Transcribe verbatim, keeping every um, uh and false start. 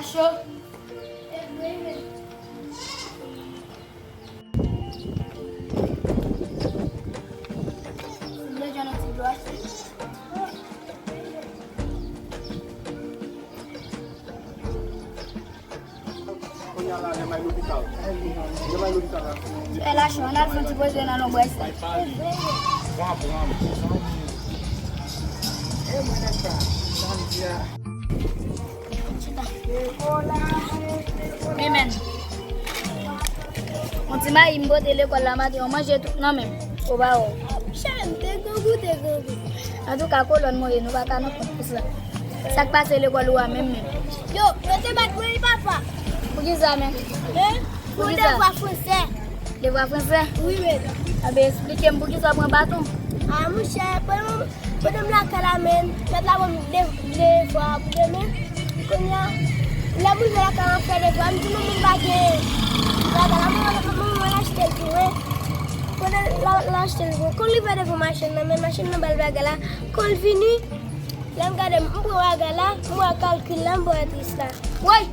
Cho. Vle jwenn yon ti dlo achte. Kounye a la, lè m al lopital. Lè m al lopital la. Fè la cho, ann al fè yon ti poze nan lonbray sa. Pran, pran, pran. E mwen nèg sa, sa m di a. Men, men. Yon ti mayi m pote lekòl la maten, yon manje tout nan men m. Ou pa wè. Chan, te grangou, te grangou. Antouka, kolòn mwen ye, nou pa ka nan kont pou sa. Sa k pase lekòl ou a menm menm? Yo, yo te bat mwen, wi, papa. Poukisa menm? Hein? Pou poukisa? Devwa fransè. Devwa fransè? Wi, men. Anben, esplike m poukisa w pran baton. A, monchè, pandan, pandan m lakay la, men, mèt la ban m de, devwa pou demen. Kounye a, lè m rive lakay la, m ap fè devwa, m di manman m pa gen bagay la, manman, manman mwen achte l pou mwen. Pandan l, l achte l pou mwen, kon l rive devan machin nan, men machin nan ba l bagay la, kon l vini, lè m gade, m pran bagay la, m wè kalkil la, m wè tris la. Woy!